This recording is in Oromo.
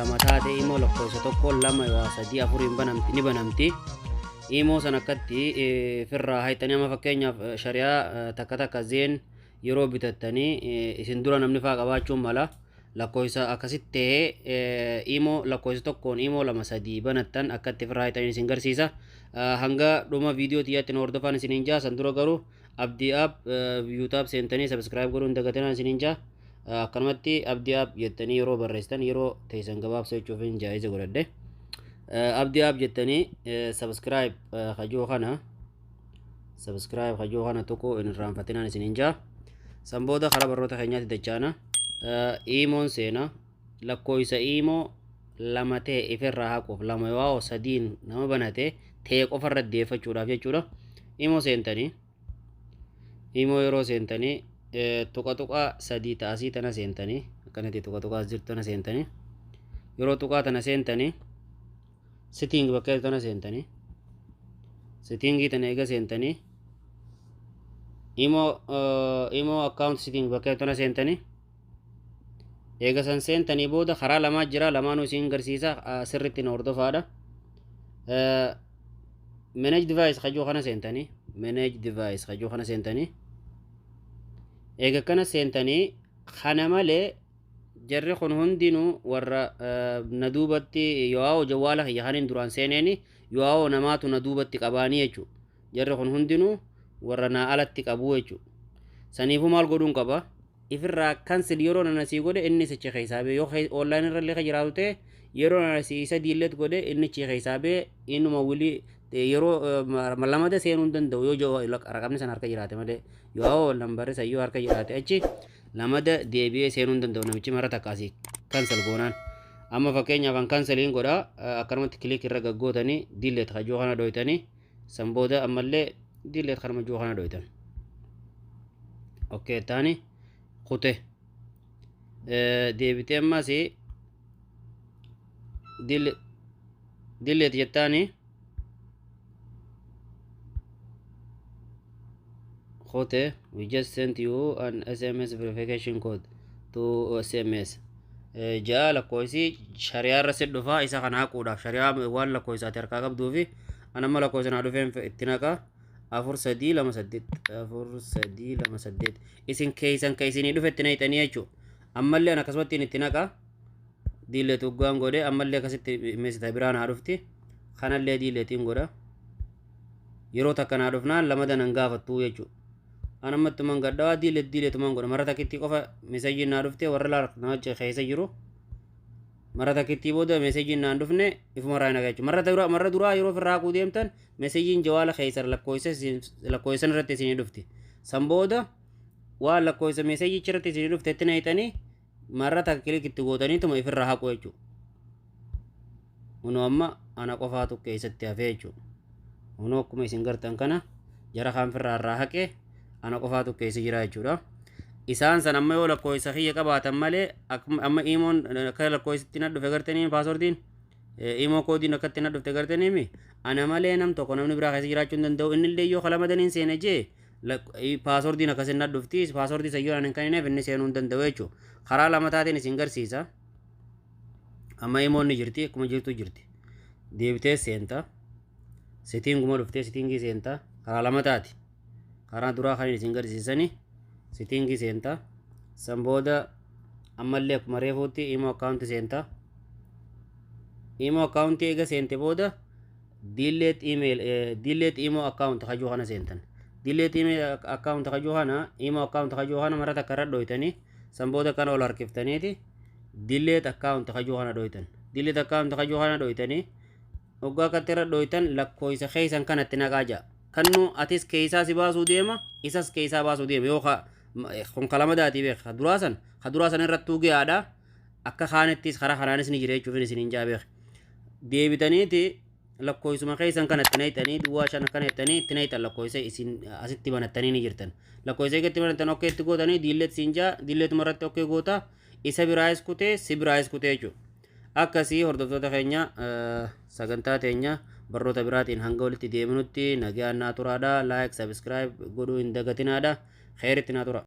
Lama taate imo lakkoofsa tokko, lama yoo sadii, afuriin banamti, ni banamti. Imo san akkatti firraa hayxanii, amma fakkeenyaaf shari'aa takka takka Zain yeroo bitattanii isin dura namni faa qabaachuun mala. Lakkoofsa akkasitti ta'ee imo lakkoofsa tokkoon imo lama sadii banattan akkatti firraa hayxanii isin garsiisa. Hanga dhuma viidiyoo xiyyaatti nu hordofaan isiniin jaa. San dura garuu Abdii App YouTube seentanii subscribe godhuun hin dagatinaa isiniin jaa. Akkanumatti Abdii App jettanii yeroo barreessitan, yeroo teessan gabaabsa jechuuf hin jaa'iza godhadhe. Abdii App jettanii subscribe kajoo kana, subscribe kajoo kana tokko hin irraanfatinaan isiniin jaa. San booda karaa barnoota keenyaatti dachaana. Imoon seena, lakkoofsa imo lama ta'e ifirraa haquuf, lama yoo sadiin nama banate ta'e qofarra deeffachuudhaaf jechuudha. Imo seentanii, imo yeroo seentanii tuqa tuqaa sadii ta'asii tana seentanii, akkanatti tuqa tuqaa jirtu tana seentanii, yeroo tuqaa tana seentanii setting bakka tana seentanii, settingii tana eega seentanii imo account setting bakka tana seentanii, eega san seentanii booda karaa lamaa jira. Lamaanuu isin garsiisa, sirritti na hordofaadha. Manage device kajuu kana seentanii, manage device kajuu kana seentanii, eega kana seentanii, kana malee jarri kun hundinuu warra na duubatti yoo jawwaala kiyya kanin duraan seeneeni yoo namaatu na duubatti qabaanii jechuudha. Jarri kun hundinuu warra naa alatti qabu jechuudha. Saniifuu maal godhuun qaba? Ifirraa cancel yeroo nana sii godhe inni sichi keessaa bee, yoo online irra illee jiraatu ta'e, yeroo nana sii isa delete godhe inni chi keessaa bee, innuma wilii yeroo lamada seenuu hin danda'u yoo raqamni sana harka jiraate malee. Yoo lambarri san yoo harka jiraate achi lamada deebi'ee seenuu hin danda'u namichi mara takkaasii cancel goonaan. Amma fakkeenyaaf an canceliin godha. Akkanumatti click irra gaggootanii delete kajoo kana dhoytanii, san booda ammallee delete kanuma joo kana dhoytan. Okay, taani kute deebitee ammas delete jettaani kute. "We just sent you an SMS verification code to SMS" ja'a. Lakkoofsi shari'aa irra si dhufaa, isa kana haquudhaaf shari'aa waan lakkoofsaati harkaa qabduufi. An amma lakkoofsa naa dhufeen itti naqa: 4328, 4328. Isin keeysan ka isinii dhufe itti naqxanii jechuudha. Ammallee an akkasumatti itti naqa. Delete uggaan godhe, ammallee akkasitti meesita biraa naa dhufti. Kanallee deleteiin godha. Yeroo takka naa dhufnaan lama danan gaafattuu jechuudha. An ammattuman gadhawaa delete deletuman godha. Mara takkitti qofa messageiin naa dhufte, warra nama keessa jiru mara takkitti booda messageiin naan dhufne ifumarraa hin jechuudha. Marra duraa yeroo ofirraa haquu deemtan messageiin jawaala keessa lakkoofsan irratti isinii dhufti. San booda waan lakkoofsa messageicha irratti isinii dhufte itti naqxanii marra takka click itti gootaniituma ifirraa haqu jechuudha. Kunoo amma ana qofaatu keessatti hafee jechuudha. Kunoo akkuma isin gartan kana jara kaan firraa irraa haqee ana qofaatu keessa jira jechuudha. Isaan san amma yoo lakkoofsa kiyya qabaatan malee, amma imoon akka lakkoofsitti na dhufe gartanii, passwordiin imo codeiin akkatti na dhufte gartaniimi, ana malee nam tokko namni biraa keessa jiraachuu hin danda'u. Inni illee yoo kalamadaniin seene jee passwordiin akkasin na dhufti. Passwordii san yoo ani hin kennineef inni seenuu hin danda'u jechuudha. Karaa lama taateen isin garsiisa. Amma imoon ni jirti, akkuma jirtu jirti. Deebitee seenta. Settinguma dhuftee settingii seenta. Karaa lama taati. Karaa duraa kan isin garsiisani settingii seenta. San booda ammallee akkuma reefuutti imo accountii seenta. Imo accountii eega seente booda delete email, delete imo account kajuu kana seentan. Delete email account kajuu kana, imo account kajuu kana mara takka irra dhoytanii, san booda kana ol harkiftaniiti delete account kajuu kana dhoytan. Delete account kajuu kana dhoytanii, hoggaa akkatti irra dhoytan lakkoofsa keessan kanatti naqaa ja'a. Kannu atis keessaa si baasuu deema, isas keessaa baasuu deema. Yoo kun kalama daatii beeka ka duraa san irrattuu gahaadha. Akka kaanittis karaa kanaanis ni jira jechuuf isin hin jaa beeka. Deebitaniiti lakkoofsuma keessan kanatti naqxanii, duwwaa shan akkana jettanii itti naqxan. Lakkoofsa isin asitti banattanii ni jirtan. Lakkoofsa eegatti banattan okay itti gootanii delete siin jaa, deletuma irratti okay goota, isa biraayis kutee si biraayis kutee jechuudha. Akkasii hordoftoota keenya, sagantaa teenya barnoota biraatiin hanga walitti deebinutti nagaan naa turaadha. Like, subscribe godhuu hin dagatinaadha. Xeeritti naa tura.